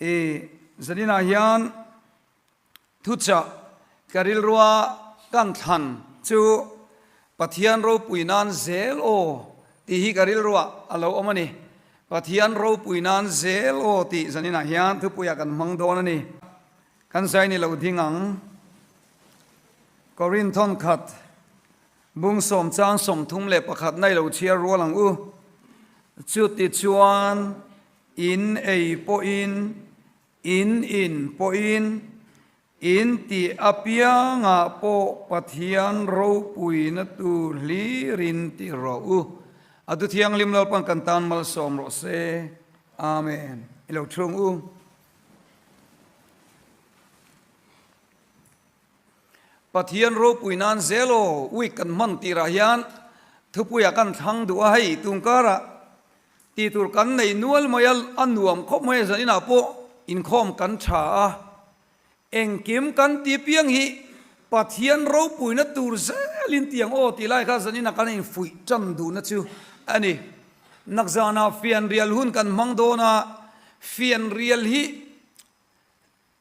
I zaninah hian thuchah ka rilrua kan thlan chu Pathian ropui nan zel aw tih hi ka rilruah a lo awm a ni. Pathian ropui nan zel aw tih zaninah hian thupuiah kan hmang dawn a ni. Kan zai ni lo ding ang. Korinthon khat Bung sawmchang 31 na i lo chhiar rual ang u. Chutichuan in ei pawhin, in in pawhin, in tih apiangah pawh Pathian ropuina tur hlirin ti rawh u. A du thianghlim Lalpan kan tan malsawm rawh se. Amen. I lo thung u. Pathian ropui nan zel aw week kan hman tirah hian thupuiah kan thlang duh a, hei tungkarah tih tur kan nei nual mai a, a nuam khawp mai a, zaninah pawh inkhawm kan tha a, engkim kan ti piang hi Pathian ropuina tur zelin tiang aw tih lai kha zaninah kan infuih tan duhna chu a ni. Nakzanah fianrial hun kan hmang dawn a, fianrial hi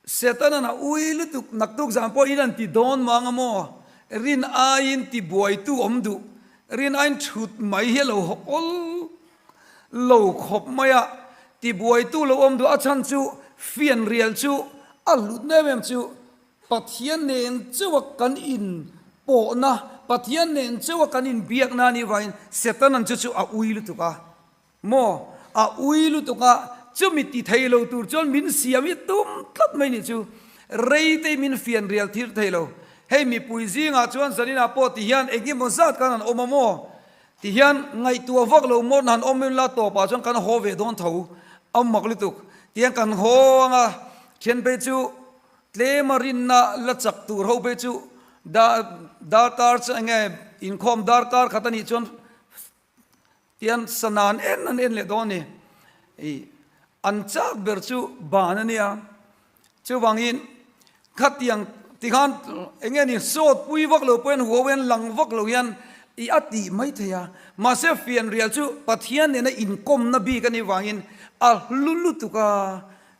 Setanan a ui lutuk naktuk zan pawh in an ti dawn mang a maw? Rin aiin ti buaitu awm duh, rin aiin thut mai hi a lo awl lo khawp mai a, ti buaitu lo awm duh a chhan chu fianrial chu a hlut em em chu Pathian nen chauha kan in pawhna, Pathian nen chauha kan inbiakna a nih vangin Setanan chu chu a ui lutuk a. Maw? A ui lutuk a, chumi ti thei lo tur chuan min siam hi tum tlat mai nih chu. Rei te min fian rial thir thei lo. Hei mipui zingah chuan zaninah pawh ti hian eng emaw zat khan an awm a maw? Ti hian ngaihtuah vak lo mawrna han awm la tawpah chuan kan haw ve dawn tho a mak lutuk. Ti hian kan haw ang a, thian phei chu tlema rinna la chak tur ho phei chu darkar chu eng nge inkhawm darkar khat a nih chuan Tian sana an en an en leh dawn a ni. I an chak ber chu ban a nia. Chuvangin khatiang tikhan eng nge ni sawt pui vak lo pawhin huau hian lang vak lo hian i a tih mai thei a. Mahse fianrial chu Pathian nena inkawmna bik a nih vangin a hlu lutuk a.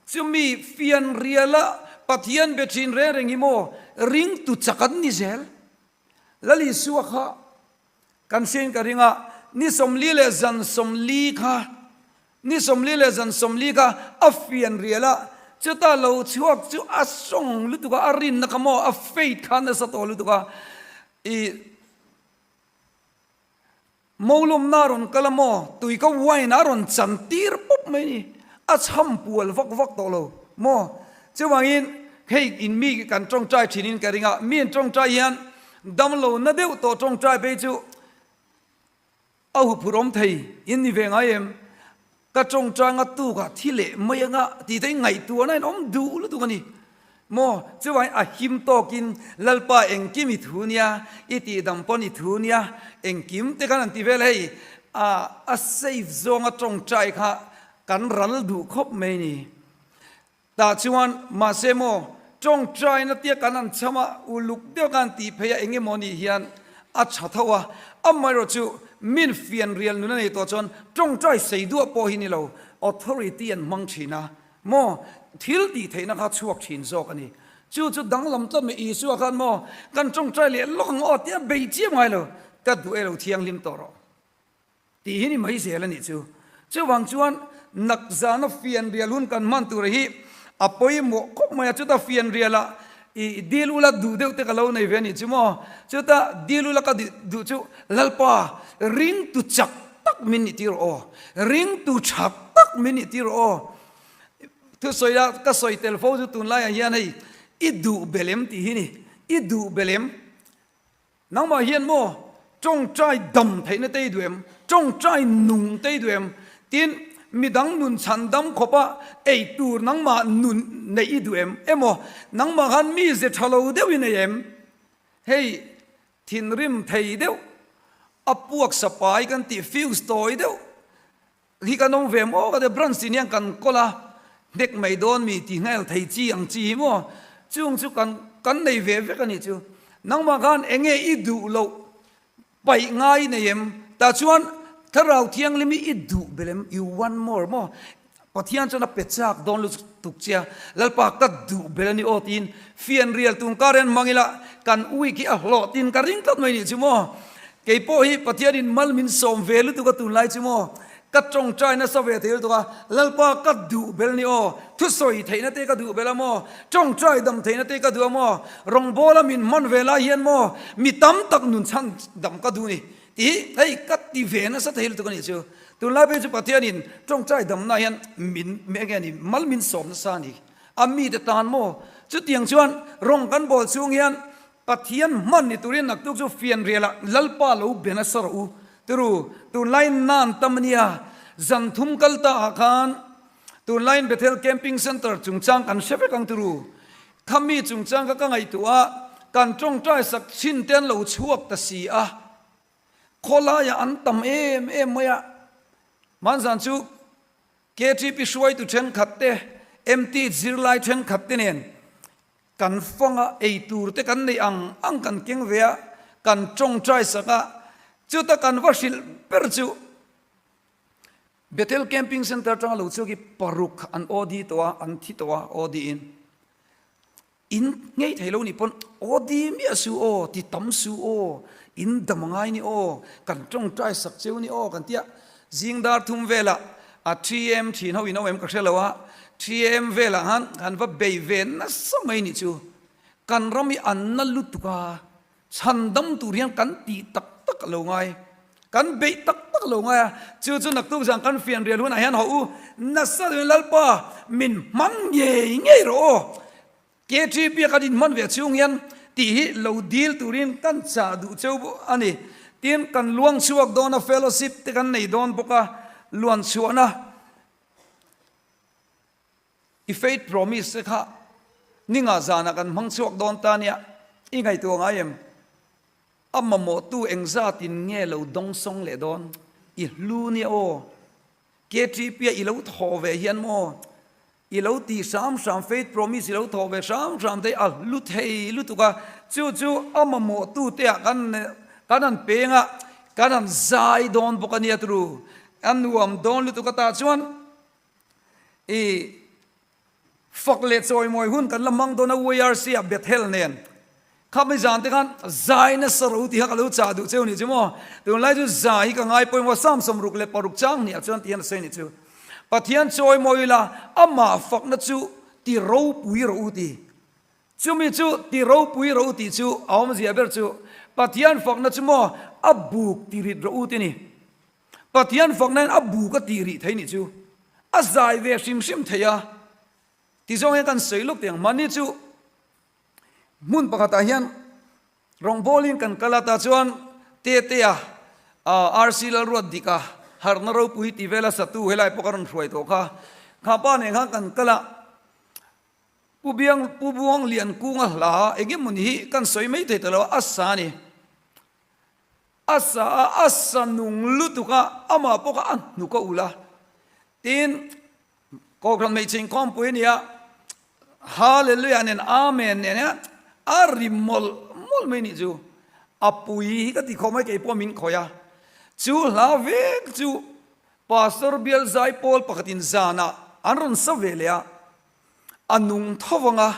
Chumi fianriala Pathian be thin reng reng hi maw ringtu chak an ni zel. Lal Isua kha Kan hriain ka ring a, ni 40 leh zan 40 kha, ni 40 leh zan 40 kha a fian rial a, chuta lo chhuak chu a sawng lutuk a, a rinna kha maw a faith kha nasa tawh lutuk a, i Molawmna a rawn kal a maw, tui ka wine a rawn chan tir pawp mai ni, a chham pual vak vak tawh lo maw, chuvangin hei in mi kan tawngtai thinin ka ring a, mi an tawngtai hian Damlo na deuh tawh tawngtai phei chu a huphurh awm thei in ni ve ngai em? Ka tawngtai nga tukah thi leh mai anga tih te ngaihtuahna in awm duh lutuk a ni maw? Chuvangin a him tawkin Lalpa engkim i thu nia, i tihdam pawn i thu nia, engkim te khan an ti vel hei a safe zawnga tawngtai kha kan ral duh khawp mai a ni. Tah chuan, Mahse maw, tawngtaina tia kan an cham a, uluk deuh kan tih phei a eng emaw nih hian a tha tho a, amaherawh chu min fianrial nun a nei tawh chuan tawngtai sei duah pawh hi ni lo, authority an hmang thin a, maw, thil tih theihna kha chhuak thin zawk a ni. Chu chu danglam tlat mai Isua khan maw, kan tawngtai leh lawk ang aw tia bei chiam ngai lo, ka duh e lo thianghlim tawh rawh. Tih hi ni mai zel a nih chu. Chuvang chuan nakzana fianrial hun kan hman tur hi a pawimawh khawp mai a, chuta fianrialah i dil ula duh deuh te ka lo nei ve a nih chu maw. Chuta dil ula ka duh chu Lalpa ringtu chak tak min nih tir aw, ringtu tha tak min nih tir aw. Thusawi a ka sawi tel fo chu tunlaiah hian hei i duh belem tih hi ni, i duh belem. Nangmah hian maw tawngtai dam theihna te i duh em? Tawngtai nung te i duh em? Tin, midang nun chhan dam khawpa ei tur nangmah nun neih i duh em? Emaw, nangmah khan mi ze tha lo deuh i nei em? Hei, thinrim thei deuh, a puak sapai kan tih fuse tawi deuh Hi kan awm ve maw ka ti branch tih hian kan kawl a, hnek mai dawn mi tih nghel thei chi ang chi hi maw chung chu kan kan nei ve vek a nih chu. Nangmah khan eng nge i duh loh paih ngai nei em? Tah chuan Thlarau Thianghlim hi i duh belh em? You want more maw? Pathian chuan a pe chak dawn lutuk che a, Lalpa ka duh ber a ni aw tiin fianrial tun kar hian hmang ila kan week hi a hlawh tiin ka ring tlat mai nih chu maw. Kei pawh hi Pathianin mal min sawm ve lutuk a tunlai chu maw. Ka tawngtai nasa ve thei lutuk a, Lalpa ka duh ber a ni aw, thusawi theihna te ka duh ber a maw, tawngtai dam theihna te ka duh a maw, rawngbawla min hman ve lai hian maw mi tam tak nun chhan dam ka duh ni. Tih hei ka ti ve nasa thei lutuk a nih chu. Tunlai phei chu Pathianin tawngtai damna hian min enge a ni mal min sawm nasa a ni. A mite tan maw? Chutiang chuan rawng kan bawl chhung hian Pathian hman ni turin naktuk chu fianrialah Lalpa lo be nasa rawh u. Turu, tunlai nan tam a nia. Zan thum kal ta ah khan tunlaiin Bethel Camping Centre chungchang kan hre vek ang turu. Khami chungchang kha ka ngaihtuah a, kan tawngtai sak thin te an lo chhuak ta si a, khawlaiah an tam em em mai a. Hmanzan chu KTP hruaitu thenkhat te, MT zirlai thenkhat te nen kan fang a, eitur te kan neih ang ang kan keng ve a, kan tawngtai sak a, chuta kan va hrilh ber chu Bethel Camping Centre atanga lo chhuak hi paruk an OD tawh a, an thi tawh a OD in. In ngei thei lo nih pawn OD miah su aw, ti tam su aw, in dam a ngai ni aw, kan tawngtai sak cheu ni aw kan tia. Zing dar thum velah a 3am thin ho in awm em ka hre lo a, 3am velah khan kan va bei ve nasa mai nih chu. Kan ram hi an na lutuk a, Chhan dam tur hian kan tih tak tak a lo ngai. Kan beih tak tak a lo ngai a, chu chu naktuk zan kan fian rial hunah hian haw u, nasa deuhin Lalpa min hmang ngei ngei rawh aw. KTP a kan inhman ve chhung hian tih hi lo dil turin kan chah duh cheu a ni. Tin, kan luang chhuak dawn a, fellowship te kan nei dawn bawk a, luan chhuahna. I faith promise te kha ninga zanah kan hmang chhuak dawn ta nia, i ngaihtuah ngai em? A mamawhtu engzatin nge lo dawngsawng leh dawn? I hlu nia aw. KTP-a i lo thawh ve hian maw? I lo tih hram hram, faith promise i lo thawh ve hram hram te hi a hlu thei lutuk a, chu chu a mamawhtu te ah kan kan han peng a, kan han zai dawn bawk a nia turu. A nuam dawn lutuk ata chuan I fak leh chawimawi hun kan la hmang dawn a YRC ah Bethel nen khami zan te khan zai nasa ro tih kha ka lo chah duh cheu nih chu maw. Tunlai chu zai hi ka ngai pawimawh Psalm 66 chang hnih ah chuan ti hian a sawi nih chu. Pathian chawimawi ila amah fakna chu ti ropui rawh u ti. Chumi chu ti ropui rawh u tih chu a awmzia ber chu Pathian fakna chu maw a buk ti rit rawh u ti ni. Pathian fakna hian a bu ka tih rih thei nih chu a zai ve hrim hrim thei a ti zawng hian kan sawi lawk teh ang. Mahni chu hmun pakhatah hian rawngbawlin kan kal a, tah chuan Tetea, RC Lalruatdika, Harhna Ropui tih vela satu helai pawh ka rawn hruai tawh kha. Kha pa nen khan kan kal a, Pu Biang, Pu Buang Liankunga hla eng emawni hi kan sawi mai thei ta lo a, a sa a ni. A sa a, a sa nung lutuk a, amah pawh kha a hnuk a ulh a. Tin, Kohhran hmeichhe inkhawmpui a ni a, Hallelujah nen Amen nen hian a ri mawlh mawlh mai nih chu. A pui hi ka ti khawp mai, kei pawh min khawih a. Chu hla vek chu Pastor Bial Zaipawl pakhatin zanah an rawn sa ve leh a. A nung tho vang a,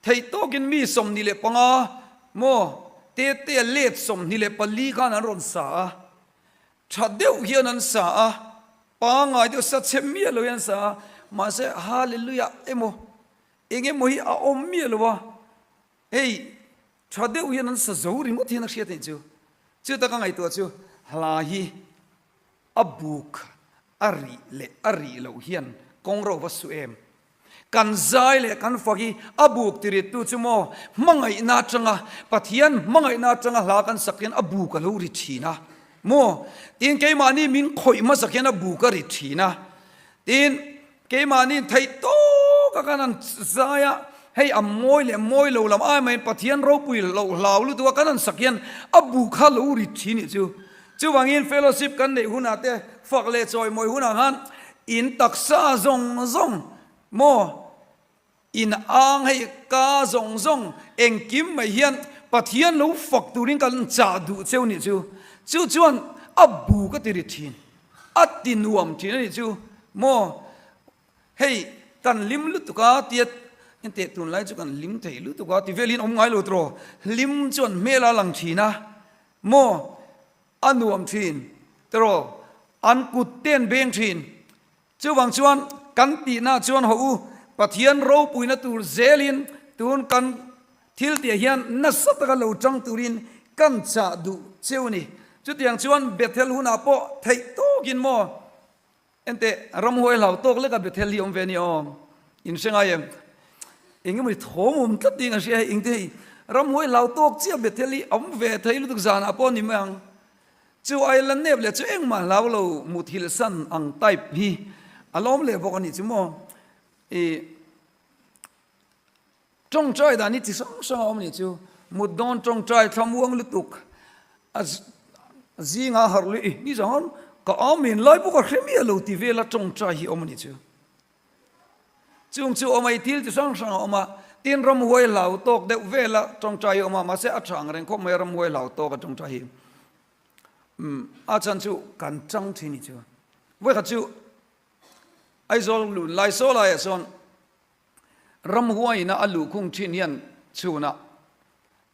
theih tawkin mi 25 maw Tetea let 24 khan an rawn sa a, tha deuh hian an sa a, pangngai deuh sa chhe miah lo hian an sa a, mahse Hallelujah emaw eng emaw hi a awm miah lo a, hei tha deuh hian an sa zo ringawt hian a hriat anih chu. Chuta ka ngaihtuah chu hla hi A buk a rih leh a rih loh hian kawng ro va su em? Kan zai leh kan fak hi a buk tirittu chu maw hmangaihna atanga Pathian hmangaihna atanga hla kan sak hian a buk a lo ri thin a maw? Tin keimahni min khawih hmasak hian a buk a ri thin a. Tin Keimahni theih tawk a kan han zai a, hei a mawi leh mawi lo lam ai maiin Pathian ropui loh hlau lutuk a kan han sak hian a bu kha lo rit thin nih chu. Chuvangin fellowship kan neih hunah te fak leh chawimawi hunah khan in taksa zawng zawng maw In ang hei ka zawng zawng engkim mai hian Pathian lo fak turin kan chah duh cheu nih chu. Chu chuan a bu ka ti ri thin, a ti nuam thin a nih chu maw. Hei, kan hlim lutuk a tia enteh tunlai chu kan hlim thei lutuk a ti velin awm ngai lo tawh. Hlim chuan hmel a lang thin a maw? A nuam thin tawh. An kut te an beng thin. Chuvang chuan kan tihna chuan haw u, Pathian ropuina tur zelin tun kan thil tih hian nasa taka lo tang turin kan chah duh cheu a ni. Chutiang chuan Bethel hunah pawh theih tawkin maw? Enteh, ramhuai hlau tawk leka Bethel hi awm ve a ni aw. In hre ngai em? Eng emaw ni thawm awm tlat ding an hria hei, engte hei, ramhuai hlau tawk chiah Bethel hi awm ve thei lutuk zanah pawh a ni mai ang. Chu ai la nep leh chu engmah hlau lo muthilh san ang type hi a lawm leh bawk a nih chu maw. I tawngtai dan hi chi hrang hrang a awm a nih chu. Mut dawn tawngtai thlamuang lutuk a zinga harh lui i ni zan ka amen lai bawk a hre miah lo ti vela tawngtai hi awm a nih chu. Chung chu awm a i thil chi hrang hrang a awm a, tin ramhuai hlau tawk deuh vela tawngtai hi a awm a, mahse a tha ang reng khawp mai a ramhuai hlau tawk a tawngtai hi. Umm a chan chu kan chang thin i chu. Vawikhat chu Aizawl lun lai saw laiah sawn ramhuaiin a luhkhung thin hian chhunah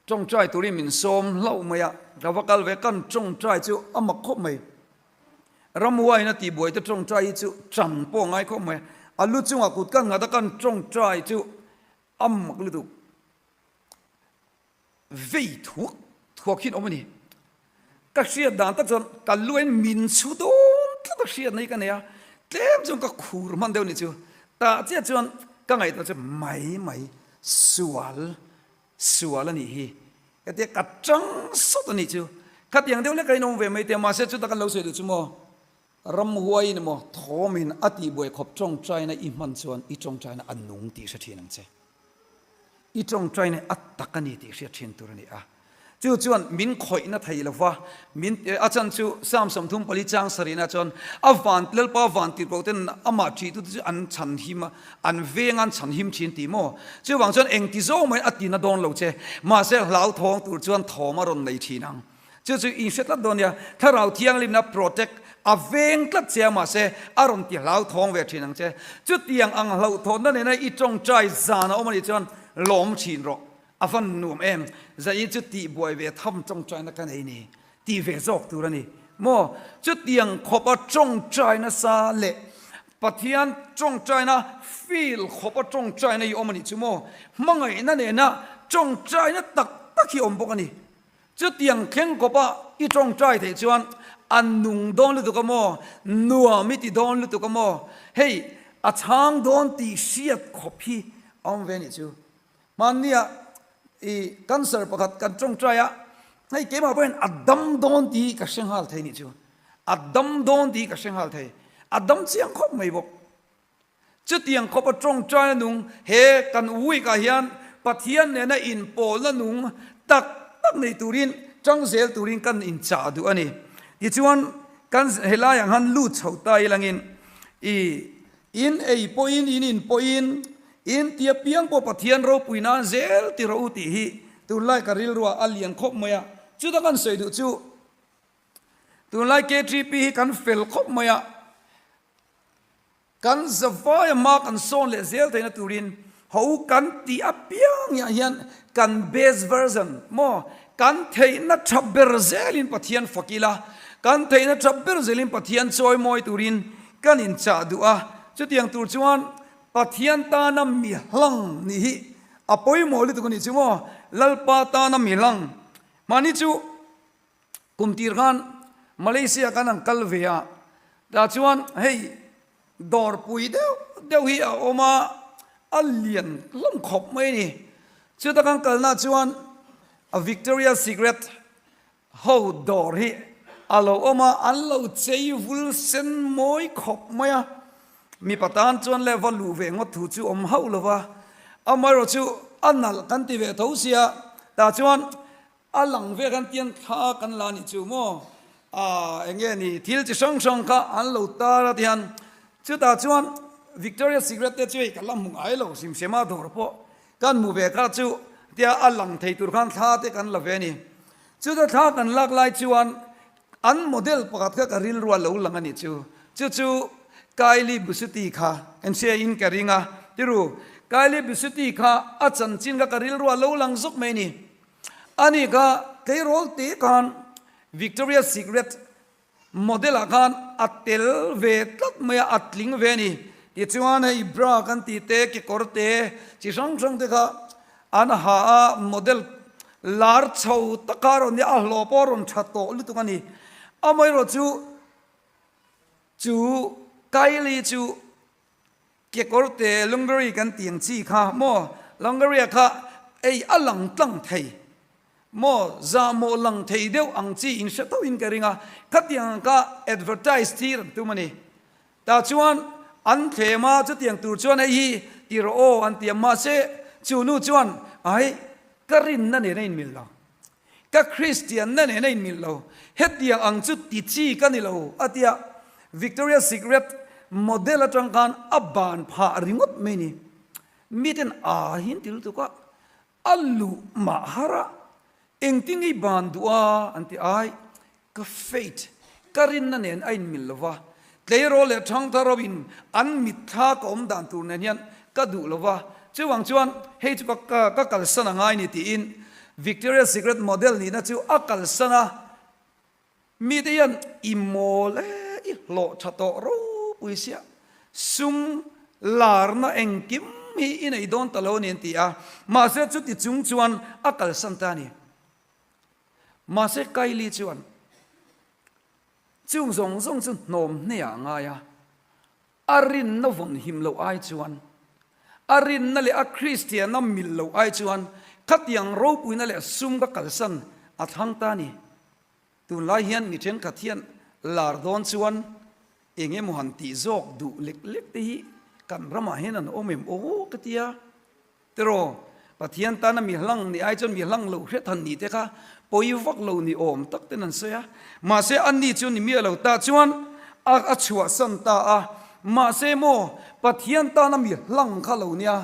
tawngtai turin min sawm hlauh mai a, ka va kal ve kan tawngtai chu a mak khawp mai. Ramhuaiin a tihbuai te tawngtai hi chu ṭan pawh a ngai khawp mai. A lu chungah kut kan nghat a kan tawngtai chu a mak lutuk. Vei thuak thuak hian awm a ni. Ka hriat dan tak chuan ka luain min chhu dawn tlat a hriatna hi ka nei a, tlem chuan ka khur hman deuh a nih chu. Tah chiah chuan ka ngaihtuah chu mai mai sual sual a nih hi. Hetia ka tang sawt a nih chu. Khatiang deuh lek a inawm ve mai te a, mahse chuta kan lo sawi duh chu maw, ramhuaiin emaw thawmin a tihbuai khawp tawngtaina i hman chuan i tawngtaina a nung tih hre thin ang che. I tawngtaina a tak a ni tih hriat thin tur a ni a. Chu chuan min khawihna thei lo va, min a chan chu Psalm 34 chang sarihna chuan a van Lalpa van tirhkoh ten amah ṭihtute chu an chhan him a, an veng a an chhan him ṭhin tih maw? Chuvang chuan engti zawng maiin a tina dawn lo che, mahse hlauthawng tur chuan thawm a rawn nei ṭhin ang. Chu chu in hre tlat dawn nia, Thlarau Thianghlimna protect a veng tlat che a mahse a rawn ti hlauthawng ve ṭhin ang che. Chutiang ang hlauhthawnna nena i ṭawngṭai zan a awm a nih chuan lawm ṭhin rawh. A van nuam em? Zai chu tihbuai ve tham tawngtaina ka nei ni tih ve zawk tur a ni maw? Chutiang khawpa tawngtai nasa leh Pathian tawngtaina feel khawpa tawngtaina hi awm a nih chu maw? Hmangaihna nena tawngtaina tak tak hi awm bawk a ni. Chutiang thleng khawpa i tawngtai theih chuan a nung dawn lutuk a maw? Nuam i ti dawn lutuk a maw? Hei a chhang dawn tih hriat khawp hi a awm ve a nih chu. Hmannia i cancer pakhat kan tawngtai a, hei keimah pawhin a dam dawn tih hi ka hre nghal thei nih chu. A dam dawn tih hi ka hre nghal thei. A dam chiang khawp mai bawk. Chutiang khawpa tawngtaina nung he kan week ah hian Pathian nena inpawlna nung tak tak nei turin tang zel turin kan inchah duh a ni. Tichuan kan helai ang han lut chho ta ilangin i In ei pawhin, in in pawhin, in ti apiang pawh Pathian ropui nan zel ti rawh u tih hi tunlai ka rilruah a lian khawp mai a. Chuta kan sawi duh chu tunlai KTP hi kan fel khawp mai a, kan zavaia hma kan sawn leh zel theihna turin ho kan tih apiang ah hian kan best version maw kan theihna tha ber zelin Pathian fak ila, kan theihna tha ber zelin Pathian chawimawi turin Kan inchah duh a, chutiang tur chuan Pathian tana mi hlang nih hi a pawimawh lutuk a nih chu maw? Lalpa tana mi hlang. Mahni chu kum tir khan Malaysia kan han kal ve a, tah chuan hei dawrpui deuh deuh hi a awm a, a lian hlawm khawp mai a ni. Chuta kan kalna chuan Victoria Secret Ho dawr hi a lo awm a, an lo chei vul sen mawi khawp mai a. Mipa tan chuan le va luh ve ngawt thu chu awm hauh lo va, amaherawh chu a nalh kan ti ve tho sia, tah chuan a lang ve khan tiang thla kan la nih chu maw, ah eng nge ni thil chi hrang hrang kha an lo tar a tihian chutah chuan Victoria Secret te chu hei ka la hmu ngai lo hrim hrim a dawr pawh kan hmu ve kha chu tia a lang thei tur khan thla te kan la ve a ni. Chuta thla kan lak lai chuan an model pakhat kha ka rilru a lo lang a nih chu. Chu chu. Kylie Busuti kha en hria in ka ring a, tiru Kylie Busuti kha a chanchin kha ka rilru a lo lang zawk mai a ni. Ani kha tleirawl te khan Victoria's Secret model ah khan a tel ve tlat mai a, a tling ve a ni. Tichuan hei bra kan tih te, kekawr te chi hrang hrang te kha an ha a, model lar chho taka rawn nia, a hlawh pawh a rawn tha tawh lutuk a ni. Amaherawhchu chu Kylie chu kekawr te lingerie kan tih ang chi kha maw, lingerie kha ei a lang tlang thei maw, zahmawh lang thei deuh ang chi in hre tho in ka ring a, khatiang kha advertise tir an tum a ni. Tah chuan an thlem a, chutiang tur chuan hei hi ti rawh aw an ti a, mahse chu nu chuan ai ka rinna nen a inmil lo. Ka Kristianna nen a inmilh lo, hetiang ang chu ti chi ka ni lo, a ti a. Victoria's Secret model atang khan a ban phah ringawt mai ni. Miten a hin ti lutuk a, a luh mah har a, engtin nge i ban duh a, an ti ai. Ka faith, ka rinna nen a inmil lo va, tleirawl leh thangthar ho in an mitthla ka awm dan tur nen hian ka duh lo va, chuvang chuan hei chu ka ka kalsan a ngai ni tiin Victoria's Secret model nihna chu a kalsan a, mite hian i mawl e, i hlawh tha tawh ropui sia, sum larna engkim hi i nei dawn ta lo a ni an ti a, mahse chuti chung chuan a kalsan ta a ni. Mahse Kylie chuan chung zawng zawng chu hnawm hnehah a ngai a, a rinna vawn him loh ai chuan, a rinna leh a Kristianna mil loh ai chuan khatiang ropuina leh sum ka kalsan a thlang ta a ni. Tunlai hian mi thenkhat hian lar dawn chuan eng emaw han tih zawk duh lek lek te hi kan ramah hian an awm em aw ka ti a. Tiraw, Pathian tana mi hlang nih ai chuan mi hlang loh hret han nih te kha pawi vak lo ni awm tak ten an sawi a. Mahse anni chu ni miah lo ta chuan a a chhuahsan ta a. Mahse maw, Pathian tana mi hlang kha lo nia.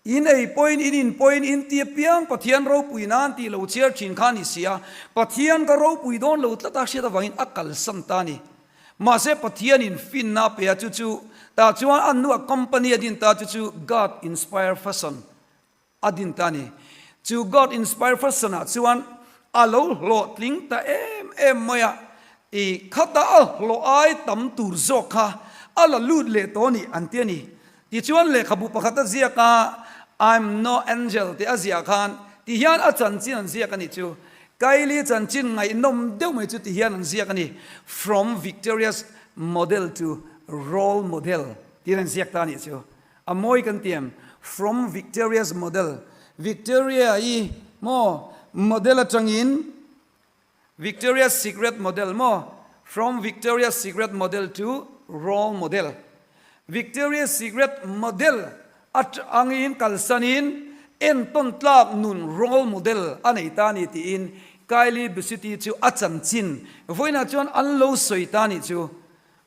In ei pawhin, in in pawhin, in ti apiang Pathian ropui nan tih lo chhiar thin kha a ni si a. Pathian ka ropui dawn lo tlat a hriat avangin a kalsan ta a ni. Mahse Pathianin finna a pe a chu chu tah chuan a hnuah company a din ta chu chu God Inspire Fashion a din ta a ni. Chu God Inspire Fashion ah chuan a lo hlawhtling ta em em mai a, i khata a hlawh ai tam tur zawk kha a la lut leh tawh a ni an ti a ni. Tichuan lehkhabu pakhat a ziak a, I'm no angel tih a ziah khan ti hian a chanchin an ziak a nih chu. Kylie chanchin ngaihnawm deuh mai chu ti hian an ziak a ni, From Victoria's model to role model tiin an ziak ta a nih chu. A mawi kan ti em? From Victoria's model, Victoria-i maw model atangin Victoria's Secret model maw? From Victoria's Secret model to role model. Victoria's Secret model atangin kalsanin entawn tlak nun role model a nei ta a ni tiin Kylie Busiti chu a chanchin vawiinah chuan an lo sawi ta a nih chu.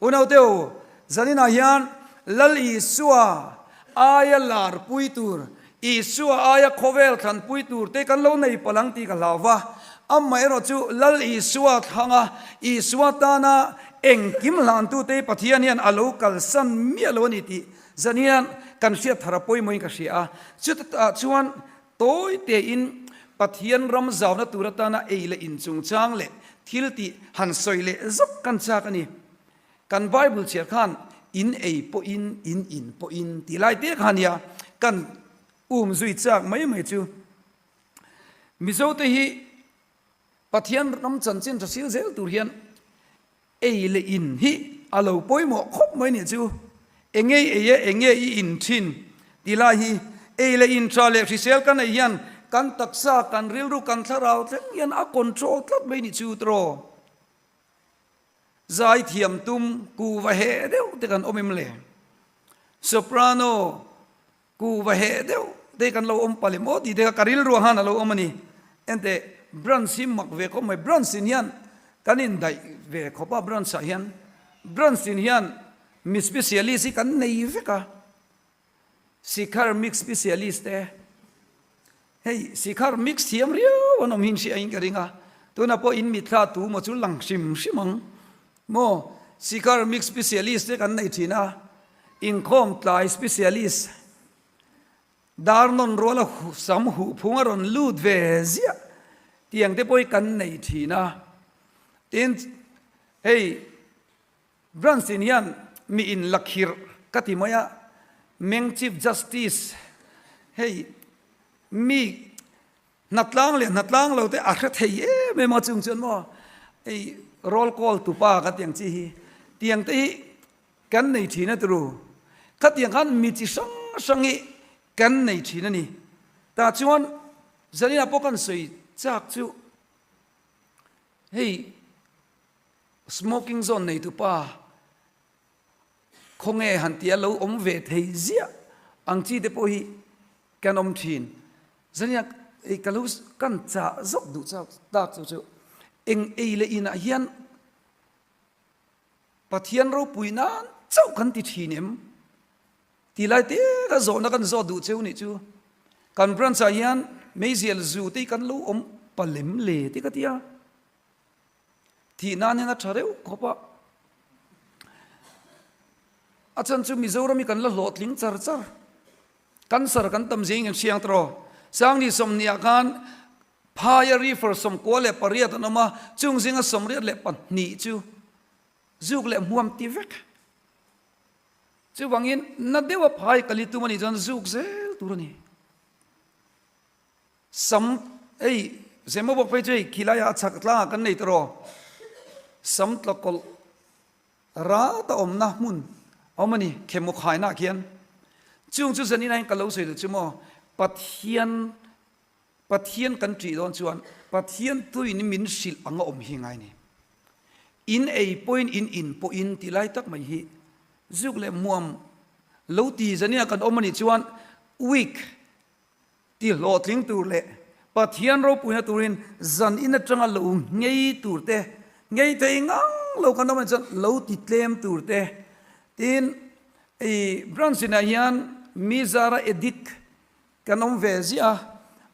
Unauteu, zaninah hian Lal Isua aia larpui tur, Isua aia khawvel thlanpui tur te kan lo nei palh ang tih ka hlau va. Amaherawh chu Lal Isua thlanga Isua tana engkim hlantute Pathian hian a lo kalsan miah lo a ni tih zan hian kan hriat thar a pawimawhin ka hria a. Chutah chuan tawi tein Pathian ram zauna tur atana ei leh in chungchang leh thil tih han sawi leh zawk kan chak a ni. Kan Bible chhiar khan in ei pawhin in in pawhin tih lai te kha nia kan um zui chak mai mai chu. Mizote hi Pathian ram chanchin tha sil zel tur hian Ei leh in hi a lo pawimawh khawp mai nih chu. Enge i ei e, enge i in thin tih lai hi ei leh in tha leh hrisel kan ei hian kan taksa, kan rilru, kan thlarau thleng hian a control tlat mai nih chu tiraw. Zaithiam tum kuva heh deuh te kan awm em le? Soprano Ku va heh deuh te kan lo awm palh em aw tih te kha ka rilru ah khan a lo awm a ni. Enteh branch hi mak ve khawp mai, branch in hian kan indaih ve khawp a branch ah hian branch in hian mi specialist hi kan nei vek a, Sikhar mix specialist te hei Sikhar mix thiam riau an awm hin hria in ka ring a, tunah pawh in mitthla tu maw chu lang hrim hrim ang maw. Sikar mix specialist te kan nei thin a, inkhawm tlai specialist, dar nawn ruala sam huh phung a rawn lut ve ziah tiang te pawh hi kan nei thin a. Tin, hei Branch in hian mi in la khirh ka ti mai a, Meng Chief Justice hei mi hnatlang leh hnatlang lo te a hre thei em em a chung chuan maw hei roll call tupa ka tiang chi hi tiang te hi kan nei thin a turu khatiang khan mi chi hrang hrang hi kan nei thin a ni. Tah chuan Zaninah pawh kan sawi chak chu hei Smoking zone neitupa khawnge han tia lo awm ve thei ziah ang chi te pawh hi kan awm thin. Zania ei ka lo kan chah zawk duh chak tak chu chu eng ei leh inah hian Pathian ropui nan chauh kan ti thin em? Ti lai te ka zawhna kan zawt duh cheu nih chu. Kan branch ah hian meizial zu te hi kan lo awm palem le te ka ti a. Thih nan hian a tha reuh khawp a. A chhan chu Mizoram hi kan la hlawhtling char char. Cancer kan tam zing in hriang tawh. Sangni sawmhnih ah khan phaia reefer 98 an awm a, chung zinga 82 chu zuk leh hmuam ti vek. Chuvangin na deuha phai kali tum a nih chuan zuk zel tur a ni. Sam, hei Zemabawk phei chu hei khilaiah a chhak tlangah kan nei tawh rawh. Sam tlakawlh rat a awmna hmun a awm a ni, khemaw khainaah khian. Chung chu zanin ah hian ka lo sawi duh chu maw, Pathian, Pathian kan ṭih dawn chuan Pathian tuin min hrilh ang a awm hi ngai ni. In ei pawhin in in pawhin tih lai tak mai hi zuk leh muam lo ti zanin ah kan awm a nih chuan week Ti hlawhtling tur leh Pathian ropuina turin zan in atanga lo ngei tur te, ngei thei ngang lo kan awm anih chuan lo ti tlem tur te, tin i branch inah hian mi zara addict kan awm ve ziah a,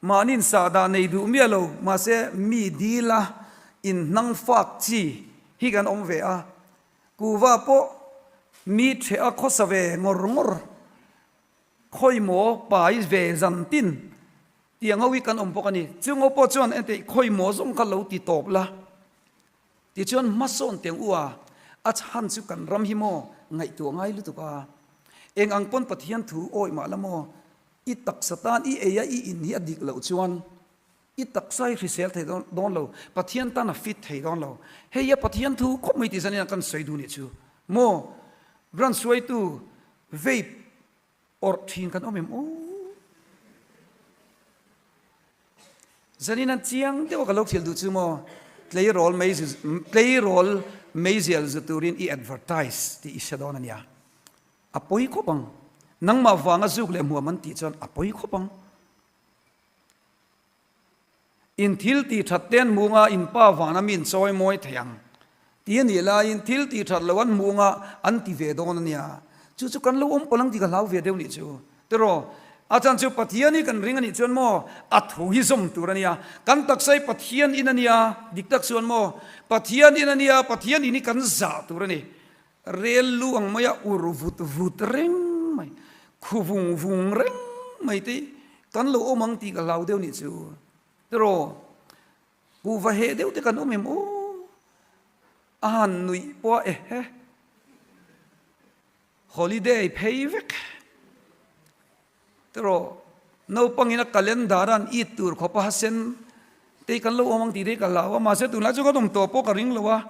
mahni in sahdah nei duh miah lo mahse mi dila in hnang fak chi hi kan awm ve a, kuva pawh mi ṭheh a khawsa ve ngawr ngawr. Khawi maw pai ve zan tin tiang ho hi kan awm bawk a ni. Chung ho pawh chuan enteh khawi maw zawng kha lo ti tawp la. Tichuan hmasawn tiang u a, a chhan chu kan ram hi maw ngaihtuah ngai lutuk a. Eng ang pawn Pathian thu awih mah la maw, i taksa tan i ei a i in hi a dik loh chuan i taksa hi hrisel thei dawn lo, Pathian tan a fit thei dawn lo. Hei a Pathian thu khawp mai tih zanin kan sawi duh nih chu maw branch hruaitu Vape awrh thin kan awm em aw? Zanin an chiang deuh a ka lo thil duh chu maw tleirawl mei tleirawl meizial zu turin i advertise tih i hre dawn a nia. A pawi khawp ang. Nangmah vanga zuk leh hmuam an tih chuan a pawi khawp ang. In thil tih that te an hmuh anga in pa vana mi in chawi mawi thei ang tih a nih laiin thil tih that lo an hmuh anga an ti ve dawn a nia. Chu chu kan lo awm palh ang tih ka hlau ve deuh nih chu. Tiraw? A chan chu Pathian hi kan ring a nih chuan maw a thu hi zawm tur a nia. Kan taksa hi Pathian in a nia, dik tak chuan maw Pathian in a nia, Pathian in hi kan zah tur a ni. Rel lu ang maia ur vut vut reng mai, khu vung vung reng mai te kan lo awm ang tih ka hlau deuh nih chu. Tiraw, kuhva heh deuh te kan awm em aw? A han nuih pawh a ehe. Holiday phei vek. Tiraw, naupangin a calendar a an it tur khawp a hasen te kan lo awm ang tih te ka hlau a, mahse tunlai chu kan awm tawh pawh ka ring lo a.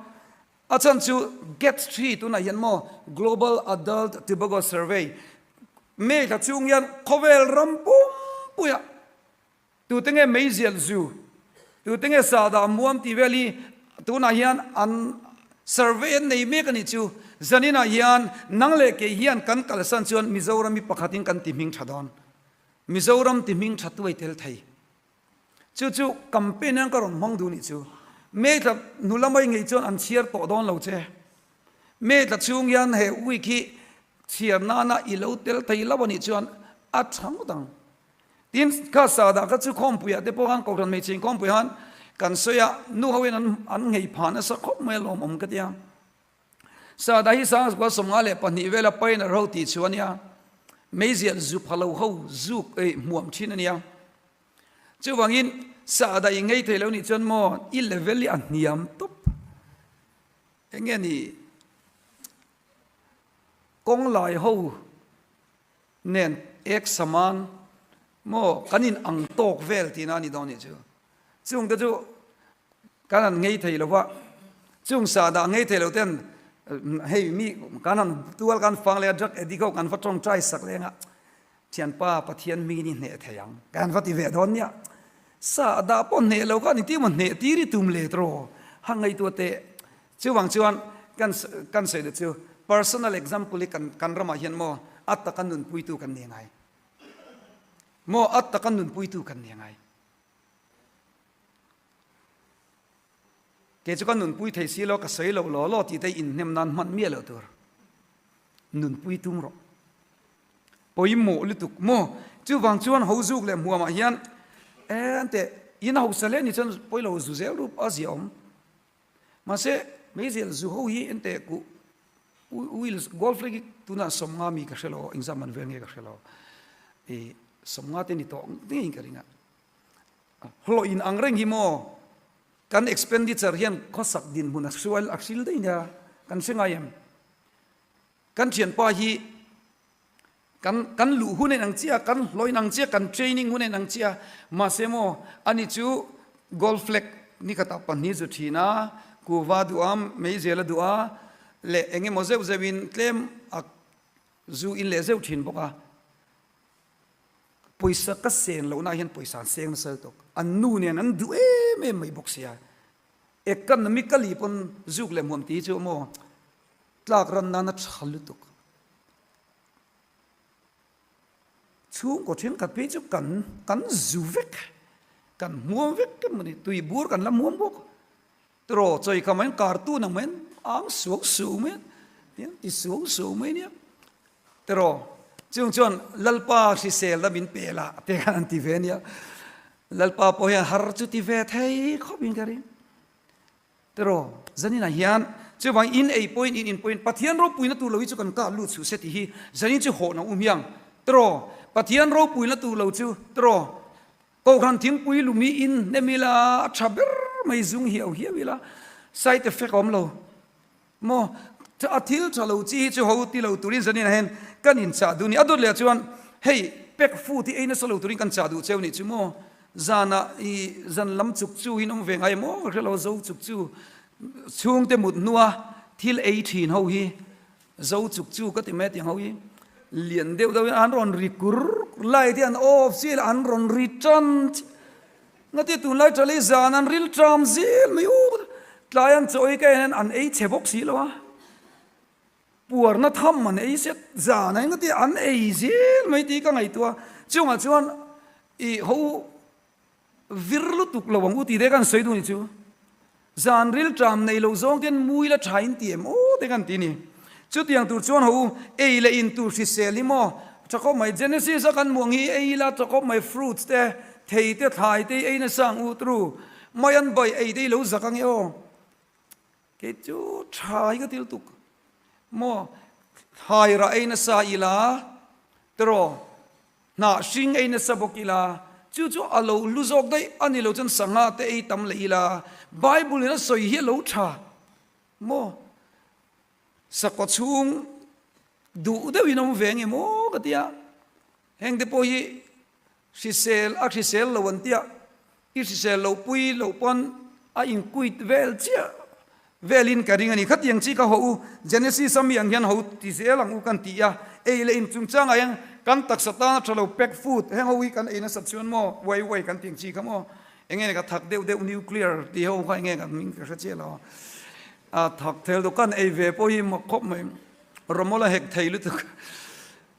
A chhan chu GATS hri tunah hian maw Global Adult Tobacco Survey May thla chhung hian khawvel ram pumpuiah tute nge meizial zu, tute nge sahdah muam tih vel hi tunah hian an survey an nei mek a nih chu. Zaninah hian nang leh kei hian kan kalsan chuan Mizoram hi pakhatin kan ti hming tha dawn. Mizoram ti hming tha tuai tel thei. Chu chu campaign hian ka rawn hmang duh nih chu. May tla hnu lama i ngeih chuan an chhiar tawh dawn lo che. May tla chhung hian he week hi chhiar nana i lo tel thei lo a nih chuan a tha ngawt ang. Tin, kha sadah kha chu khawmpuiah te pawh khan Kohhran hmeichhe inkhawmpui khan kan sawi a, nu ho in an an nghei phah nasa khawp mai a lawmawm ka tia. Sahdah hi Sangkua 52 vela pioneer ho tih chu a nia. Meizial zu pha lo ho zuk ei hmuam thin a nia. Chuvangin sahdah i ngei thei lo nih chuan maw i level hi a hniam tawp. Eng nge ni kawng lai ho nen ek saman maw kan in ang tawk vel tihna a ni dawn nih chu. Chung te chu kan han ngei thei lo va, chung sahdah ngei thei lo ten hei mi kan han tual kan fang leh a drug addict ho kan va tawngtai sak leng a, Thianpa Pathian hmingin i hneh thei ang kan va ti ve dawn nia. Sahdah pawh hneh lo kha ni ti maw hneh tir i tum let rawh ha ngaihtuah teh. Chuvang chuan kan kan sawi duh chu personal example hi kan kan ramah hian maw a taka nunpuitu kan ni ngai. Maw a taka nunpuitu kan ni ngai. Kei chu ka nunpui thei si lo, ka sawi lo law law tih te inhnem nan hman miah loh tur. Nunpui tum rawh. Pawimawh lutuk maw? Chuvang chuan Hozuk leh Hmuamah hian en teh in hausa hle ni chuan pawilo zu zel rup a zia awm. Mahse meizial zu ho hi en teh kuh Wheels Golf hi tunah 50 mi ka hre lo, engzah man vel nge ka hre lo. I 50 te ni tawh ngeiin ka ring a. Hlawh in ang reng hi maw kan expenditure hian khawsak dinhmun a hrual a hril daih nia kan hre ngai em? Kan thianpa hi kan kan luh hun en ang chiah a, kan hlawh in ang chiah, kan training hun en ang chiah a, mahse maw ani chu gold flag ni khatah pahnih zu thin a, kuva duh a, meizel a duh a leh eng emaw zeuh zeuh in tlem a zu in leh zeuh thin bawk a. Pawisa ka sen lohna ah hian pawisa an seng nasa lutuk, an nu nen an duh em em mai bawk sia, economically pawn zuk leh hmuam tih hi chu maw tlak ran nana tha lutuk. Chhungkaw thenkhat phei chu kan kan zu vek, kan hmuam vek em mawni, tui bur kan la hmuam bawk. Tiraw chawi kha mai cartoon ang mai ang suau suau mai a, ti suau suau mai nia. Tiraw chung chuan Lalpa hrisel na min pe lah te khan an ti ve nia. Lalpa pawh hian har chu ti ve thei khawp in ka ring. Tiraw zaninah hian chuvang in ei pawhin in in pawhin Pathian ropuina tur lo hi chu kan kah lut suh se tih hi zanin chu hawhna um hiang. Tiraw Pathian ropuina tur lo chu tiraw Kohhran thingpui lumi in hnem ila a tha ber mai zung hiau hiau ila side effect a awm lo maw a thil tha lo chi hi chu ho ti lo turin zanin ah hian kan in chah duh a ni a dawt leh ah chuan hei pack food hi ei nasa lo turin kan chah duh cheu nih chu maw zanah i zan lam chuk chu in awm ve ngai maw ka hre lo zo chuk chu chhungte mut hnua thil ei thin ho hi Zo chuk chu ka ti mai a ti ang ho hi lian deuh deuh in an rawn ri kur kur light hi an off chiah ila an rawn ri tan chiah ngati tunlai tha lei zan an ril ṭam zel mai u tlai an chaw ei ka en hian an ei chhe bawk si lo a puarna tham an ei set zan ah ngati an ei zel mai tih ka ngaihtuah a chungah chuan ih ho Vir lutuk lo ang u tih te kan sawi duh ni chu. Zan rilṭam nei lo zawng ten mui la ṭha in ti em aw te kan ti ni. Chutiang tur chuan ho u, ei leh in tur hrisel hi maw ṭha khawp mai. Genesis a kan hmuh ang hi ei ila ṭha khawp mai fruits te, thei te, thlai te hi ei nasa ang u tru. Mai an bai ei te hi lo zak ang e aw. Kei chu ṭha hi ka ti lutuk maw. Thlai rah ei nasa ila tiraw. Hnah hring ei nasa bawk ila, chu chu a lo hlu zawk daih a ni lo chuan sangha te ei tam leh ila, Bible in a sawi hi a lo tha maw? Sakhaw chhung duh deuhin awm ve nge maw ka ti a, heng te pawh hi hrisel a hrisel lo an tia, I hrisel lo pui loh pawn a inquit vel chiah velin ka ring a ni. Khatiang chi ka haw u, Genesis a mi ang hian ho ti zel ang u kan ti a, ei leh in chungchangah hian kan taksa tana tha lo pack food heng ho hi kan ei nasat chuan maw uai uai kan tih ang chi kha maw enge ka thak deuh deuh nuclear tih ho kha enge ka hming ka hre chiah lo a, thak thel dawh kan ei ve pawh hi mak khawp mai rawmawl a hek thei lutuk.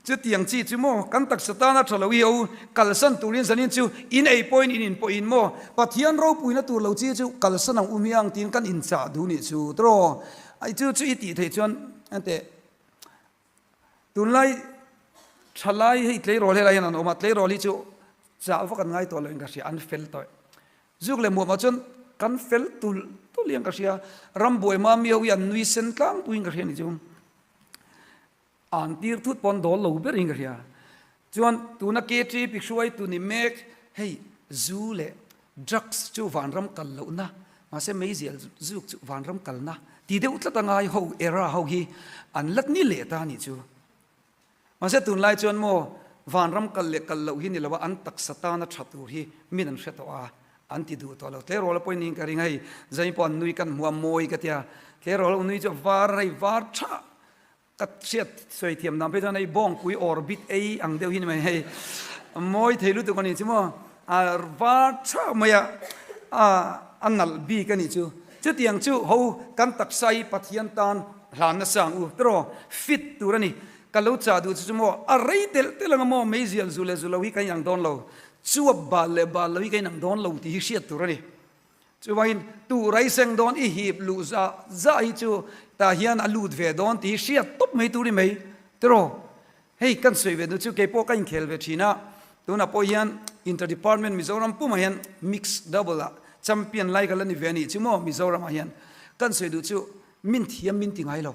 Chutiang chi chu maw kan taksa tana tha lo i ho kalsan turin zanin chu in ei pawhin in in pawhin maw Pathian ropuina tur lo chi chu kalsan ang u miang tiin kan inchah duh nih chu tiraw ai chu chu i tih theih chuan enteh tunlai thalai hei tleirawl helai hian an awm a tleirawl hi chu chah vak an ngai tawh lo in ka hria an fel tawh zuk leh muamah chuan kan fel tulh. tawlh hian ka hria. Rambuai mami ho hi an nui sen tlangpuiin ka hria a ni chu. An tir thut pawn dawl lo berin ka hria. Chuan tuna KTP hruaitu ni mek hei zu leh drugs chu vanram kal lohna mahse meizial zuk chu vanram kalna ti deuh tlat a ngai ho era ho hi an la ni leh ta a nih chu. Mahse tunlai chuan maw vanram kal leh kal loh hi ni lo a an taksa tana tha tur hi min an hre tawh a an ti duh tawh lo. Tleirawl a pawhin niin ka ring a hei zai pawh an nui kan hmu a mawi ka tia tleirawl ho nui chu a var a hei var tha Ka hriat sawi thiam dan phei chuan hei bawngpui orbit ei ang deuh hi ni mai hei mawi thei lutuk a nih chu maw a var chhak mai a a nalh bik a nih chu chutiang chu ho kan taksa hi Pathian tan hlan nasa ang u tiraw fit tur a ni ka lo chah duh chu chu maw a rei telh telh ang a maw meizial zu leh zu lo hi kan inang dawn lo chuap bal leh bal lo hi kan inang dawn lo tih hi hriat tur a ni. Chuvangin tu raiseng dawn i hip luh zah zah hi chu tah hian a lut ve dawn tih hi hriat tawp mai tur i mai tiraw. Hei kan sawi ve nu chu kei pawh ka inkhel ve thin a, tunah pawh hian inter department Mizoram pumah hian mix double ah champion lai ka la ni ve a nih chu maw Mizoram ah hian kan sawi duh chu min thiam min ti ngai lo.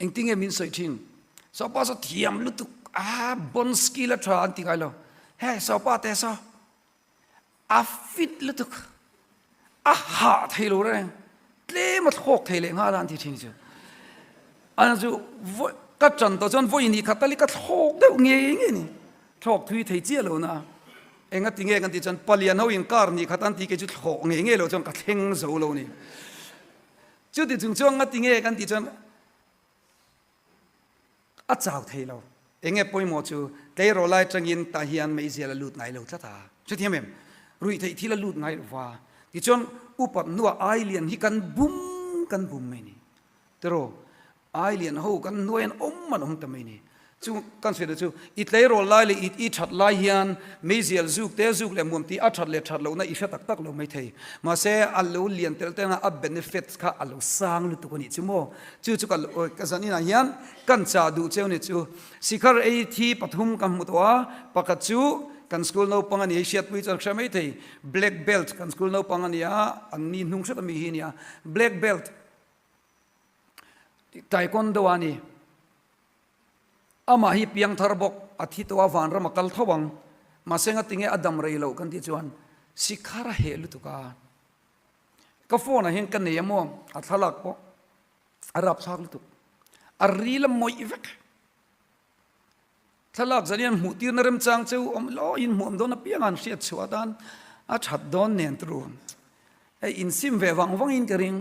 Engtinge min sawi thin? Sawpa saw thiam lutuk a bon skill a tha an ti ngai lo. He sawpa te saw A fit lutuk, a hah thei lo reng, tlem a thlawk thei leh nghal a an ti thin chu. Ana chu ka tan tawh chuan vawi ni khat tal hi ka thlawk deuh ngei ngei ni. Thlawk thui thei chiah lo na. Enga ti nge kan tih chuan palian ho in kar ni khat an ti kei chu thlawk ngei ngei lo chuan ka thleng zo lo ni. Chuti chung chuan nga ti nge kan tih chuan A chau thei lo. Enge pawimawh chu tleirawl lai tangin tah hian meizial a lut ngai lo tlat a. Hrethiam em? Ruihtheih thil a lut ngai lo va. Tichuan upat hnuah ailian hi kan bum kan bum mai ni. Tiraw? Ailian ho kan hnuai an awm an awm ta mai ni. Chu kan sawi duh chu i tleirawl lai leh i i that lai hian meizial zuk te zuk leh muam tih a that leh that lohna i hre tak tak lo mai thei. Mahse a lo lian telh telh a a benefits kha a lo sang lutuk a nih chu maw? Chu chu ka zan inah hian kan chah duh cheu ni chu. Sikhar ei thi pathum ka hmu tawh a, pakhat chu kan school naupang a ni, hei hriatpui chuan hre mai thei, black belt kan school naupang a ni a, an ni hnung hret ami hi a ni a, black belt taekwondo a ni. Amah hi piangthar bawk, a thi tawh a, vanram a kal tho ang, mahse ngatinge a dam rei loh kan tih chuan sikhar a heh lutuk a. Ka phone ah hian ka nei a maw a thlalak pawh a rapthlak lutuk a ril a mawih vek thlalak zan hian hmuh tirna remchang cheu awm lo in hmuh awm dawn apiang an hriat chhuah atan a that dawn nen turu hei insim ve vang vang in ka ring.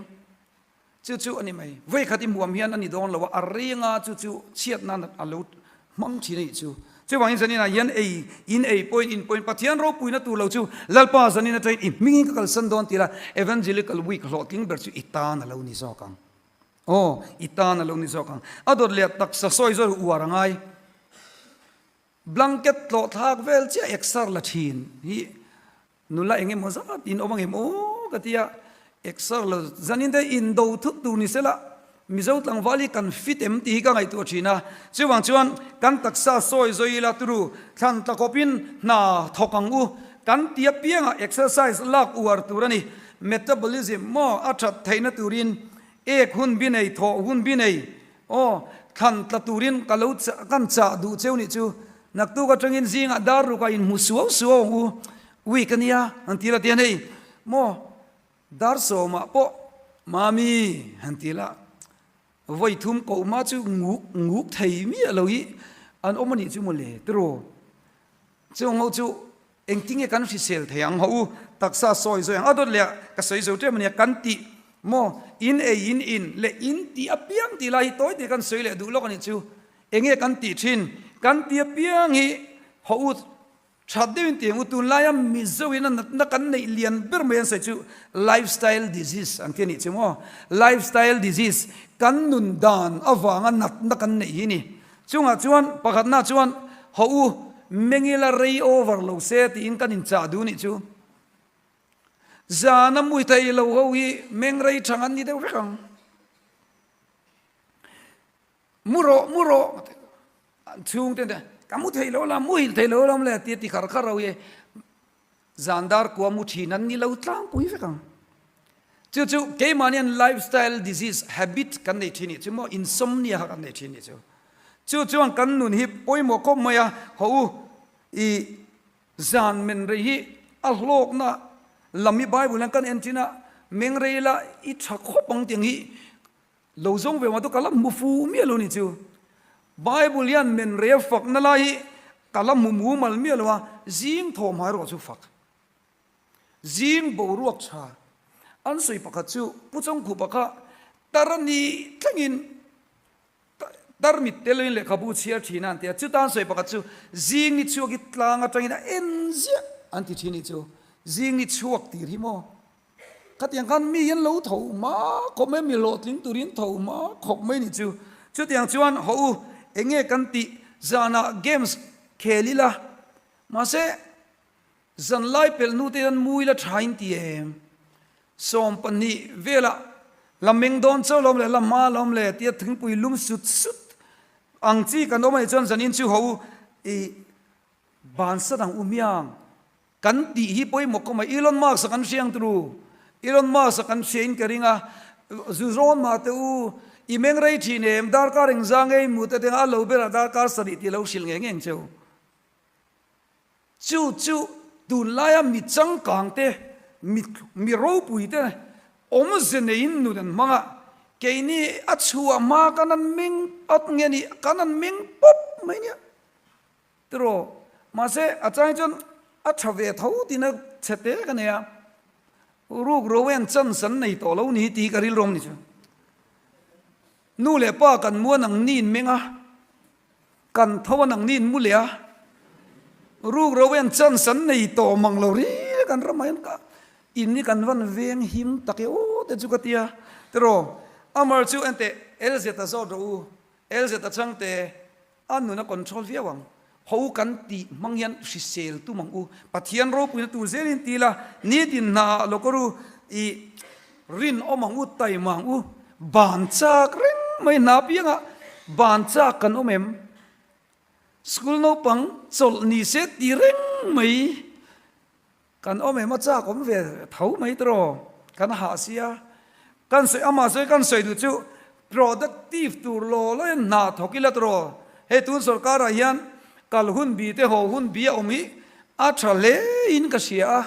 Chu chu a ni mai. Vawikhat i hmuam hian a ni dawn lo a, a renga chu chu chhiat nan a lo hmang thin a nih chu. Chuvangin zaninah hian ei, in ei pawhin in pawhin Pathian ropuina tur lo chu Lalpa zanin atangin i hmingin ka kalsan dawn tih la Evangelical Week hlawhtling ber chu i tan a lo ni zawk ang. Aw, i tan a lo ni zawk ang. A dawt leh taksa sawi zawk uar a ngai. Blanket tlawh thlak vel chiah exer la thin hi Nula eng emaw zat in awm angem aw ka ti a, exer lo zanin te indo thut tur ni sela Mizo tlangval hi kan fit em tih hi ka ngaihtuah thin a, chuvang chuan kan taksa sawi zawi ila turu thlan tla khawpin hna thawk ang u kan ti apiangah exercise lak uar tur a ni, metabolism maw a that theihna turin ek hun bi nei thawh hun bi nei Aw, thlan tla turin ka lo kan chah duh cheu nih chu. Naktuk atangin zingah dar rukah inhmu suau suau ang u. Week a nia, han ti la tian hei, maw dar sawmah pawh Mami han ti la, vawi thum koh hma chu nguk nguk thei miah lo hi an awm a nih chu mawle tiraw. Chung ho chu engtinge kan hrisel thei ang ho u, taksa sawi zawi ang a dawt leh ah ka sawi zo ṭem a nia kan tih maw in ei in in leh in tih apiang tih lai hi tawi te kan sawi leh duh lawk a nih chu enge kan tih ṭhin kan tih apiang hi haw u ṭhat deuhin tih ang u tunlaia Mizo in a natna kan neih lian ber mai an sawi chu lifestyle disease ang ti a nih chu maw lifestyle disease kan nun dan avanga natna kan neih hi ni. Chungah chuan pakhatna chuan haw u mengila rei over lo se tiin kan inchah duh nih chu. Zana mui thei lo ho hi meng rei thang an ni deuh vek ang. Mu rawh, mu rawh an chhungte te ka mu thei lo la, muhil thei lo lam le tia ti khar khar ho hi zan dar kua mu thin an ni lo tlangpui vek ang. Chu chu keimahni hian lifestyle disease habit kan nei thin nih chu maw, insomnia kha kan nei thin nih chu. Chu chuan kan nun hi pawimawh khawp mai a, haw u i zan men rei hi a hlawkna lam hi Bible hian kan en thin a, meng rei la i tha khawp ang tiang hi lo zawng ve mah chu ka la hmu fu miah lo ni chu. Bible hian men rei a fakna lai hi ka la hmu mumal miah lo a, zing thawmhai erawh chu fak. Zing boruak tha an sawi pakhat chu Pu Chawngkhupa kha tar a nih thlengin tar mit tel loin lehkhabu chhiar thin a an ti a, chuta an sawi pakhat chu zing ni chhuak hi tlang atangin a en ziah an ti thin nih chu, zing ni chhuak tir hi maw? Khatiang khan mi hian lo tho hma khawp mai, mi hlawhtling turin tho hma khawp mai nih chu. Chutiang chuan haw u, enge kan tih zanah games khel ila, mahse Zanlai pelh hnu te hian mui la tha in ti em? 20 velah la meng dawn chauh lawm leh la hma lawm le tia thingpui lum sut sut ang chi kan awm anih chuan zanin chu ho i bansa dang u hmiang kan tih hi pawimawh khawp mai. Elon Musk a kan hria ang turu. Elon Musk a kan hria in ka ring a, zu zawn mah teh u, i meng rei thin em, darkar engzang nge i hmuh te teng a lo berah darkar 7 tih a lo hrilh ngei ngei ang cheu. Chu chu tunlaia mi changkang te, mi mi ropui te awmze neiin nun an hmang a, keini a chhuah hma kan an meng at nge ni, kan an meng pawp mai nia tiraw. Mahse a chang chuan a tha ve tho tiin a chhe te ka nei a, ruk ro hian chance an nei tawh lo ni tih hi ka rilru awm ni chu. Nu leh pa kan muan ang niin meng a. Kan tho a nangni in mu leh a, ruk ro hian chance an nei tawh mang lo ri kan ramah hian ka in hi kan van veng him tak e aw te chu ka ti a, tiraw Amar chu enteh LZ a zawt rawh u, LZ a changte a nun a control viau ang, ho kan tih hmang hian hrisel tum ang u, Pathian ropuina tur zelin ti ila nitin hna ah lo kawr u i Rinawm ang u, taima ang u, ban chak reng mai hna piangah ban chak kan awm em? School naupang chawlh ni se ti reng mai kan awm em? A chak awm ve tho mai tawh kan hah sia. Kan sawi amah sawi kan sawi duh chu productive tur law law in hna thawk ila tawh hei tun sorkarah hian kal hun bi te haw hun bi a awm hi a tha hle in ka hria a.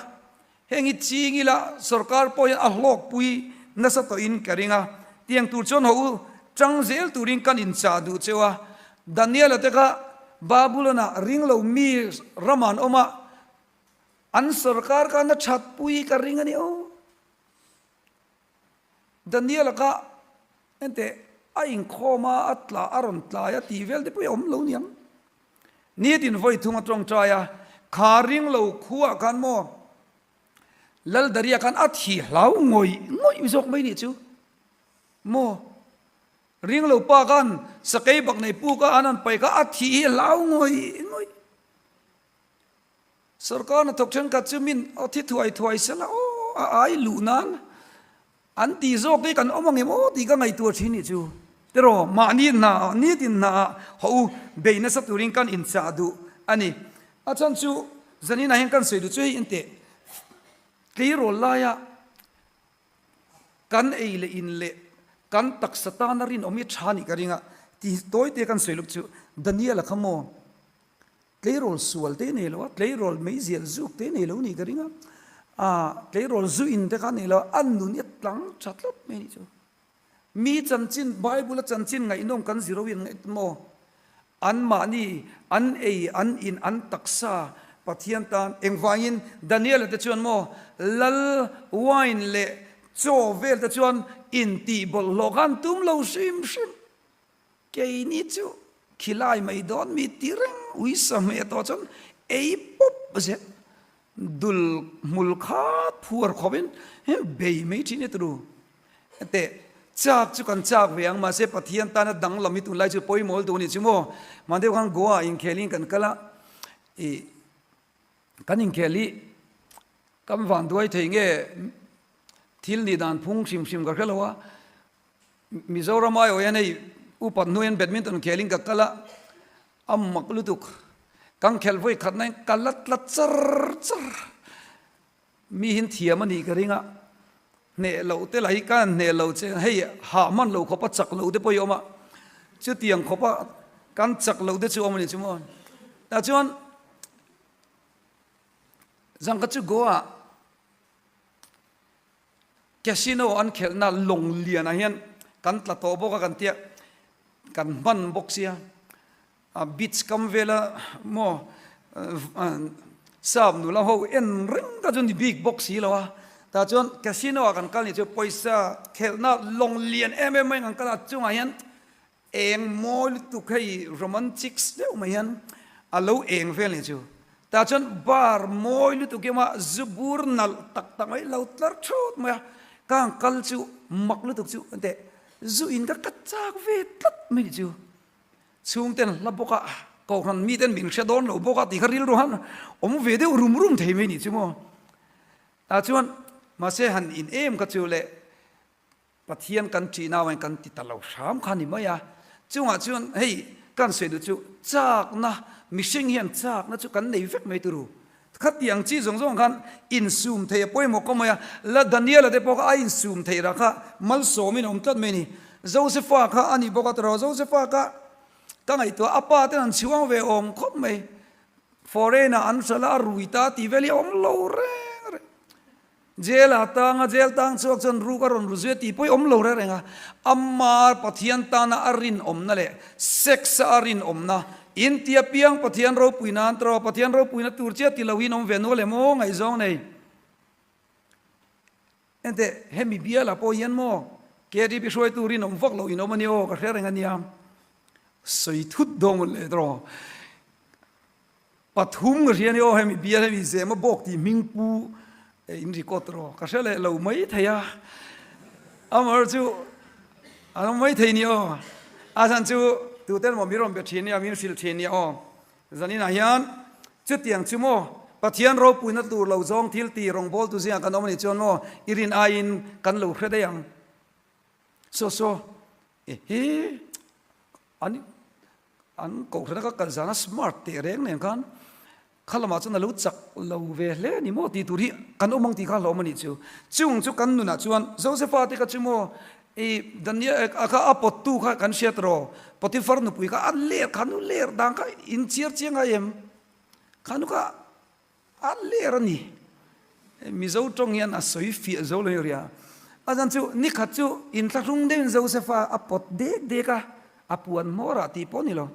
Heng hi ching ila sorkar pawh hian a hlawkpui nasa tawhin ka ring a, tiang tur chuan haw u tang zel turin kan inchah duh cheu a. Daniel-a te kha Babylon-ah ring lo mi ramah an awm a, an sorkar khan a thatpui ka ring a ni aw. Daniel-a kha enteh a inkhawm a, a tla a rawn tlai a tih vel te pawh hi a awm lo niang. Nitin vawi thung a tawngtai a, kha ring lo khuaah khan maw Laldaria khan a thi hlau ngawih ngawih zawk mai nih chu maw ring lo pa khan sakei bak nei puk a an an paih kha a thih hi hlau ngawih ngawih. Sorkar hnathawk thenkhat chu min aw thi thuai thuai sela aw a ai luh nan An tih zawk hi kan awm ang em aw tih ka ngaihtuah thin nih chu. Tiraw, mahni hna ah, nitin hna ah haw u bei nasa turin kan inchah duh a ni. A chhan chu zaninah hian kan sawi duh chu hei enteh tleirawl laia kan ei leh in leh kan taksa tana rinawm hi tha nih ka ring a tih tawi te kan sawi luk chu Daniel-a kha maw? Tleirawl sual te nei lo a, tleirawl meizial zuk te nei lo nih ka ring a, ah tleirawl zu in te kha nei lo a, a nun hi a tlang tha tlat mai a nih chu. Mi chanchin, Bible a chanchin ngaihnawm kan zir ho hian ngaih maw? Anmahni an ei, an in, an taksa Pathian tan engvangin Daniel-a te chuan maw lal wine leh chaw vel te chuan intih bawlhhlawh kha an tum lo hrim hrim. Keini chu khilai mai dawn mi ti reng uisa hmeh tawh chuan ei pawp zel dul hmul khat phuar khawpin bei mai thin e turu. Teh chak chu kan chak ve ang mahse Pathian tana danglam hi tunlai chu pawimawh duh a nih chu maw. Mahni deuh khan Goa inkhelin kan kal a ih kan inkhel hi kan vanduai thei nge thil nih dan phung hrim hrim ka hre lo a. Mizoram aiawh hian hei upat hnu hian badminton khelin ka kal a, a mak lutuk. Kan khelh vawi khatna hian ka la tla char char. Mi hin thiam a nih ka ring a. Hneh loh te lah hi ka han hneh lo che, hei hah hman lo khawpa chak loh te pawh hi a awm a, chutiang khawpa kan chak loh te chu a awm a ni chu maw. Tah chuan zangkhat chu Goa Casino an khelhna lawng lianah hian kan tla tawh bawk a kan tia, kan hman bawk sia. A beach kam vela maw sap nula ho en reng kha chu ni bik bawk si lo a, tah chuan casino ah kan kal ni chu pawisa khelhna lawng lian em em mai kan kal a, chungah hian eng mawi lutuk hei romantics deuh mai hian a lo eng vel ni chu, tah chuan bar mawi lutuk hi a awm a, zu bur nalh tak tak mai lo tlar thut mai a, ka han kal chu mak lutuk chu enteh zu in ka ka chak ve tlat mai ni chu. Chhungten hla bawk a, kohhran miten min hre dawn lo bawk a tih kha rilru han awm ve deuh rum rum thei mai nih chu maw. Tah chuan mahse han in em kha chu le Pathian kan ṭih nau in kan ti ta lo hram kha ni mai a. Chungah chuan hei kan sawi duh chu chakna mihring hian chakna chu kan nei vek mai turu. Khatiang chi zawng zawng khan insum thei a pawimawh kawng mai a, la Daniela te pawh kha a insum theih rah kha malsawmin a awm tlat mai a ni. Josefa kha a nih bawk a tawrh a, Josefa kha ka ngaihtuah a pa ten an chhuang ve awm khawp mai, foreign ah an hralh a, a rui ta tih vel hi a awm lo reng reng. Jail ah tang a, jail tang chhuak chuan ruk a rawn ru zui a tih pawh i awm lo reng reng a. Ama Pathian tana a rinawmna leh sex a a rinawmna in ti apiang Pathian ropui nan tawh a, Pathian ropuina tur chiah ti loin awm ve nual em aw ngaihzawng nei. Enteh, hemi bialah pawh hian maw KDP hruaitu rinawm vak loh in awm a nia aw, ka hre reng a nia. Sawi thut dawn mawlh leh tawh. Pathum ka hria ni aw hemi bial hemi zema bawk tih hming pu in record rawh ka hre leh lo mai thei a amar chu a lo mai thei ni aw a chhan chu tuten maw min rawn be thin nia min hrilh thin nia aw zaninah hian chutiang chu maw Pathian ropuina tur lo zawng thil ti rawngbawltu zingah kan awm a nih chuan maw i rin aiin kan lo hre daih ang saw saw hi an An kohhran a ka kal zana smart teh reng nen khan kha lamah chuan a lo chak lo ve hle a ni maw tih tur hi kan awm ang tih kha hlawm a nih chu. Chung chu kan nunah chuan Josepha te kha chu maw i Daniel a kha a pawttu kha kan hriat rawh Potiphar nupui kha a ler kha nu ler dan kha inchhiar chiang ai em? Kha nu kha A ler a ni. Mizo tawng hian a sawi fiah zo lo ria. A zan chu nikhat chu inthlahrung deuhin Josefa a pawt dek dek a, a puan hmawr ah tih pawh a ni lo.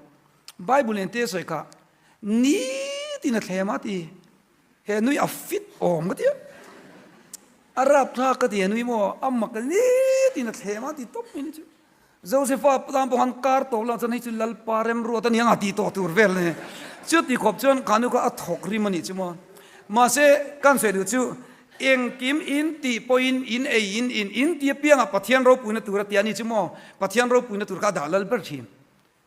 Bible in te sawi kha nitin a thlem a ti. He nui a fit awm ka ti a. A rapthlak ka ti he nui maw a mak nitin a thlem a ti tawp mai ni chu. Josefa tan pawh khan kar tawp lah chuan hei chu Lalpa remruat a ni ang a tih tawh tur vel a ni. Chuti khawp chuan khanu kha a thawk rim a nih chu maw. Mahse kan sawi duh chu engkim in tih pawhin in ei in in in ti apiangah Pathian ropuina tur a ti a ni chu maw. Pathian ropuina tur kha a dah lal ber thin.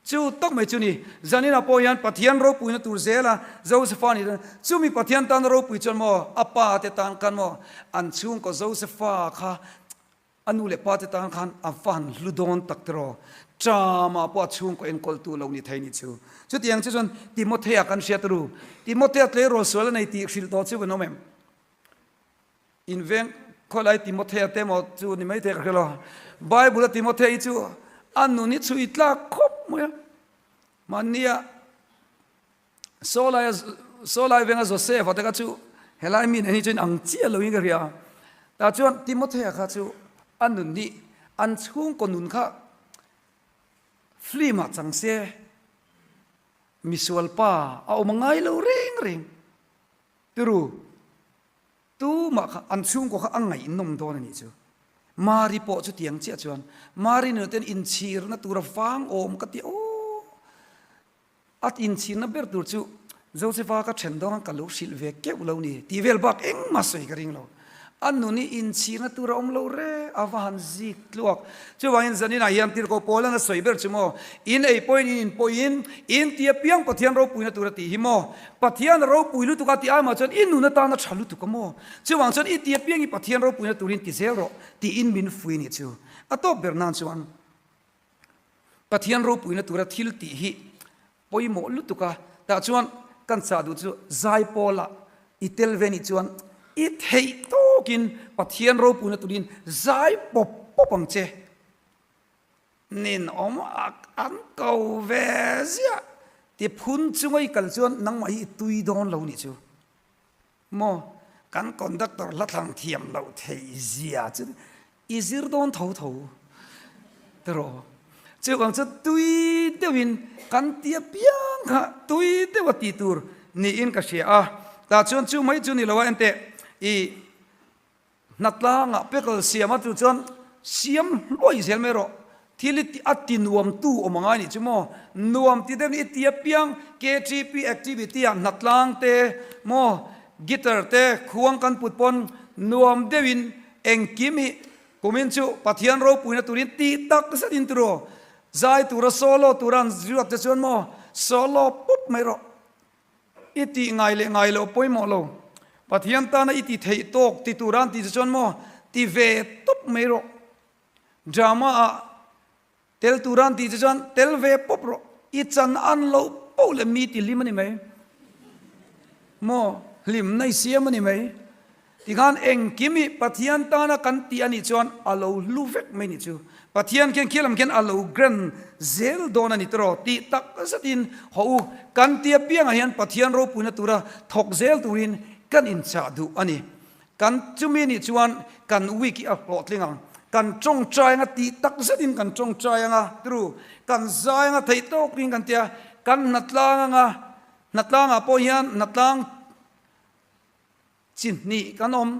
Chu tawk mai chu ni. Zaninah pawh hian Pathian ropuina tur zela Josefa ni chuan chumi Pathian tana ropui chuan maw a pa te tan khan maw an chhungkaw Josefa kha A nu leh pa te tan khan a van hlu dawn tak tiraw? Ṭama pawh a chhungkaw enkawltu lo ni thei ni chu. Chutiang chu chuan Timothea kan hriat ru. Timothea tleirawl sual a nei tih hrilh tawh chu kan awm em? In veng khawilai Timothea te maw chu ni maithei ka hre lo. Bible a Timothea hi chu a nun hi chhui tlak khawp mai a. Mahnia Saw laia saw lai venga Joseph-a te kha chu helai mi nen hi chuan ang chiah loin ka hria. Tah chuan Timothea kha chu a nun hi an chhungkaw nun kha film ah chang se misual pa a awm a ngai lo reng reng turu tumah kha an chhungkaw kha a ngaihnawm dawn a nih chu. Mari pawh chutiang chiah chuan Mari nunah ten inchhirna tura vang awm ka ti aw. A inchhirna ber tur chu Josepha ka then dawn ka lo hrilh ve keuh lo ni tih vel bak engmah sawi ka ring lo. A nun hi inchhirna tur a awm lo re, a va han zik tluak. Chuvangin zaninah hian tirhkoh Paula'n a sawi ber chu maw, In ei pawhin in in pawhin in ti apiang Pathian ropuina tur a tih hi maw? Pathian a ropui lutuk a tih aimah chuan i nun atana tha lutuk a maw? Chuvang chuan i ti apiang i Pathian ropuina turin ti zel rawh tiin min fui ni chu. A tawp ber nan chuan. Pathian ropuina tura thil tih hi pawimawh lutuk a, tah chuan kan chah duh chu zaipawl ah i tel ve nih chuan i theih tawp. tawkin Pathian ropuina turin zai pawp pawp ang che. Ninawm an ko ve ziah ti phun chunga i kal chuan nangmah hi i tui dawn lo nih chu. Maw kan conductor hla thlang thiam loh theih zia chu i zir dawn tho tho tiraw. Chuvang chu tui deuhin kan ti apiang kha tui deuha ti tur niin ka hria a. Tah chuan chu mai chu ni lo a enteh i Hnatlangah pekel siam a chu chuan siam hluai zel mai rawh. Thil i a ti nuam tu awm angai nih chu maw? Nuam ti deuh i ti apiang KTP activity ah hnatlang te maw guitar te khuang kan put pawn nuam deuhin engkim hi kumin chu Pathian ropuina turin tih tak zet in tiraw zai tura solo tura an ziak te chuan maw solo pup mai rawh. I tih ngai leh ngai loh pawimawh lo. Pathian tana i ti theih tawk ti tura an tih che chuan maw ti ve tawp mai rawh. Drama ah tel tura an tih che chuan tel ve pawp rawh. I chan an loh poh leh mi ti hlim a ni mai. Maw hlimna i siam a ni mai. Tikhan engkim hi Pathian tana kan tih a nih chuan a lo hlu vek mai nih chu. Pathian khian khi lam khian a lo grand zel dawn a ni tawh tih tak zetin haw u kan ti apiangah hian Pathian ropuina tura thawk zel turin kan inchah duh a ni. Kan chumi nih chuan kan week hi a hlawhtling ang. Kan tawngtai anga tih tak zetin kan tawngtai anga tru kan zai anga theih tawkin kan tia kan hnatlang anga hnatlangah pawh hian hnatlang Chi hnih kan awm,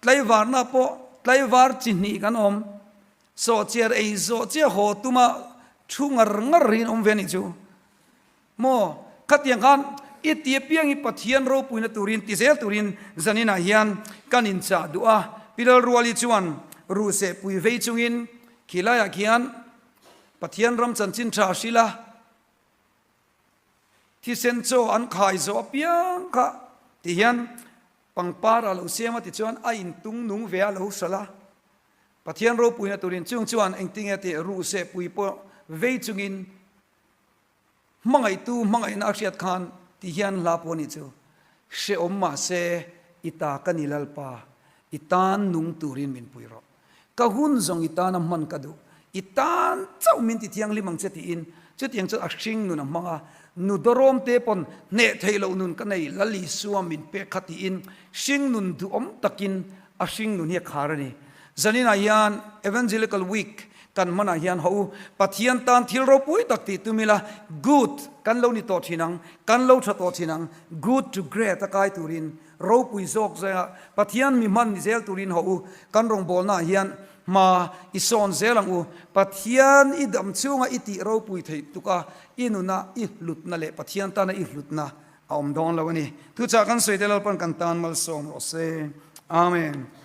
tlaivarna pawh tlaivar chi hnih kan awm. Sawhchiar ei zawh chiah haw tuma thu ngar ngar hi an awm ve a nih chu. Maw, khatiang khan i ti apiang hi Pathian ropuina turin ti zel turin zaninah hian kan inchah duh a. Pi Lalruali chuan ruhseh pui vei chungin khilaiah khian Pathian ram chanchin tha a hrilh a. Thisen chaw an khai zawh apiang kha ti hian pangpar a lo siam a tichuan a intung nung ve a lo hralh a. Pathian ropuina turin chung chuan engtinge tih ruhseh pui pawh vei chungin hmangaihtu hmangaihna a hriat khan ti hian hla pawh a nih chu. Hrehawm mahse i ta ka ni Lalpa, i tan nung turin min pui rawh. Ka hun zawng i tana hman ka duh, i tan chauh min ti thianghlim ang che tiin chutiang chuan a hring nun a hmang a, nu dawrawm te pawn hneh theih loh nun ka nei Lal Isua min pek kha tiin hring nun duhawm takin a hring nun hi a khar a ni. Zaninah hian Evangelical Week kan hmanah hian haw u, Pathian tan thil ropui tak tih tum ila good kan lo ni tawh thin ang, kan lo tha tawh thin ang, good to great a kai turin Ropui zawk zaia Pathian mi hman ni zel turin haw u, kan rawngbawlnaah hian hma i sawn zel ang u. Pathian i dam chhunga i tih ropui theih tuk a, i nuna i hlutna leh Pathian tana i hlutna a awm dawn lo a ni. Thuchah kan sawi te Lalpan kan tan malsawm rawh se. Amen.